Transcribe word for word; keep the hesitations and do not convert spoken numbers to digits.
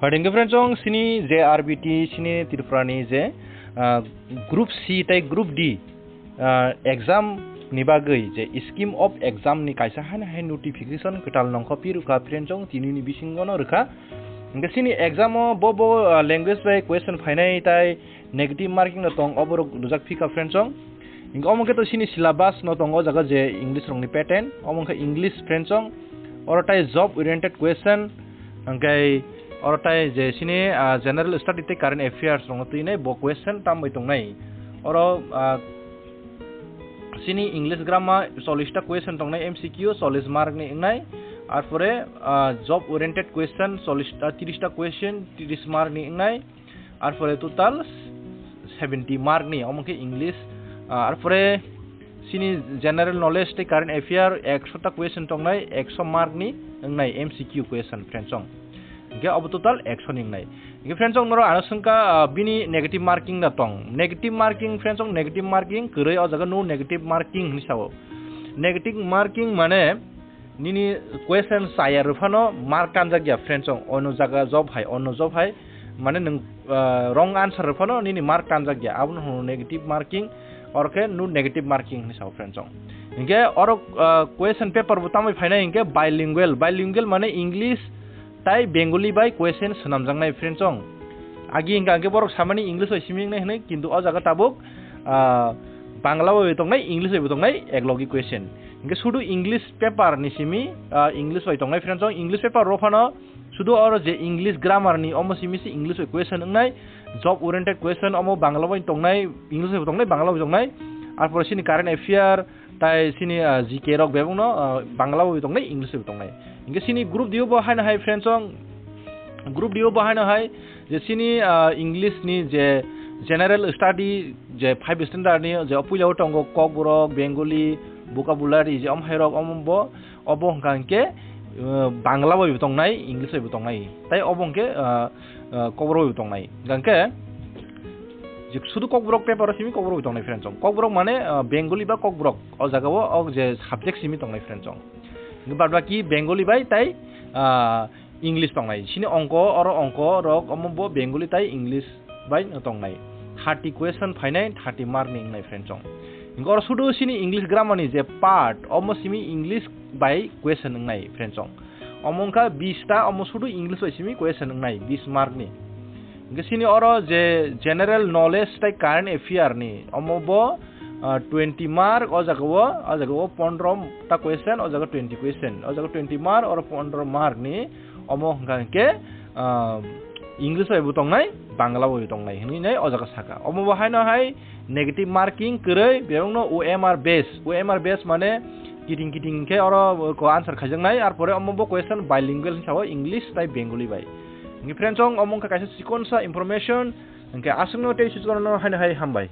Hwdengkhe friends chong sini J R B T sini Tripura ni je, ah, group C tei group D, ah, exam ni bagwi je scheme of exam ni kaisa haino hai notification kwtal nongkho pirukha friends chong tini ni bisingo no rwkha. Hwnkhe sini exam o bo bo, ah, language bai question phainai tai negative marking no tong oborok dujak phika friends chong. Hwnkhe omo khe to sini syllabus no tongo o jaga je English rokni pattern, omo wngkha English friends chong, oro tai job oriented question, hwnkhe oro tai je sini, ah, general study tei current affairs rokno twinai bo question tam bai tongnai. Oro, ah, sini English grammar chollish ta question tongnai M C Q chollish mark ni wngnai, arpore, ah, job oriented question chollish ta, tris ta question tris mark ni wngnai, arpore total seventy mark ni, omo khe English, ah, arpore sini general knowledge tei current affair ekso ta question tongnai, ekso mark ni wngnai M C Q question friends chong. Hwnkhe obo total ekso ni wngnai. Hwnkhe friends chong norok ano swngkha, ah, bini negative marking da tong. Negative marking friends chong negative marking kwrwi o jaga no negative marking hinwi sao. Negative marking mane nini question chaya rw phano mark tanjak ya friends chong, ono jaga job hai, ono job hai, mane nwng, ah, wrong answer rw phano nini mark tanjak ya, abono hwno negative marking, oro khe no negative marking hinwi sao friends chong. Hinkhe oro, ah, question paper bo tamwi phainai hinkhe bilingual, bilingual mane English tai Bengali bai question swnamjaknai friends chong. Agi hwnkha hinkhe borok samani English bai simi wngnai hinwi, kintu o jaga tabuk, ah, Bangla bai tongnai, English bai bo tongnai, eklogi question. Hinkhe sudu English paper ni simi, ah, English bai tongnai friends chong. English paper rw phano sudu oro je English grammar ni omo simi se English bai question wngnai, job oriented question omo Bangla bai tongnai, English bai tongnai, Bangla bai tongnai. Arpore sini current affair, tai sini, ah, G K rok bebakno, ah, Bangla bai tongnai, English bai tongnai. Hinkhe sini group D o bo haino hai friends chong, group D o bo haino hai je sini, ah, English ni je general study je five standard ni je puila o tongo Kokborok, Bengali, vocabulary je om hai rok om bo, obo hwnkha hinkhe, ah, Bangla bai bo tongnai, English bai bo tongnai. Tai obo hinkhe, ah, ah, Kokborok bai bo tongnai. Hinkhe je sudu Kokborok paper o simi Kokborok bai tongnai friends chong. Kokborok mane, ah, Bengali ba Kokborok o jaga o, o je subject simi tongnai friends chong. Hingke baad baki Bengali bai tai, ah, English tongnai. Sini ongko, oro ongko rok omo bo Bengali tai English bai no tongnai. Thirty question phainai, thirty mark ni wngnai friends chong. Hingke oro sudu sini English grammar ni je part, omo simi English bai question wngnai friends chong. Omo wngkha bis ta, omo sudu English bai simi question wngnai, bis mark ni. Hingke sini oro je general knowledge tai current affair ni, omo bo, ah, twenty mark, o jaga o, o jaga o pondro ta question, o jaga twenty question, o jaga twenty mark, oro pondro mark ni, omo hwnkha hwnkhe, ah, English bai bo tongnai, Bangla bai bo tongnai, hinwi nai o jaga saka. Omo bo haino hai negative marking kwrwi, bebakno O M R base, O M R base mane kiting kiting khe oro ko answer khaijaknai, ar pore omo bo question bilingual hinwi sao, English tai Bengali bai. Hingke friends, chong omo wngkha kaisa chikonsa information, hingke aswkno tei suchukano haino hai hambai.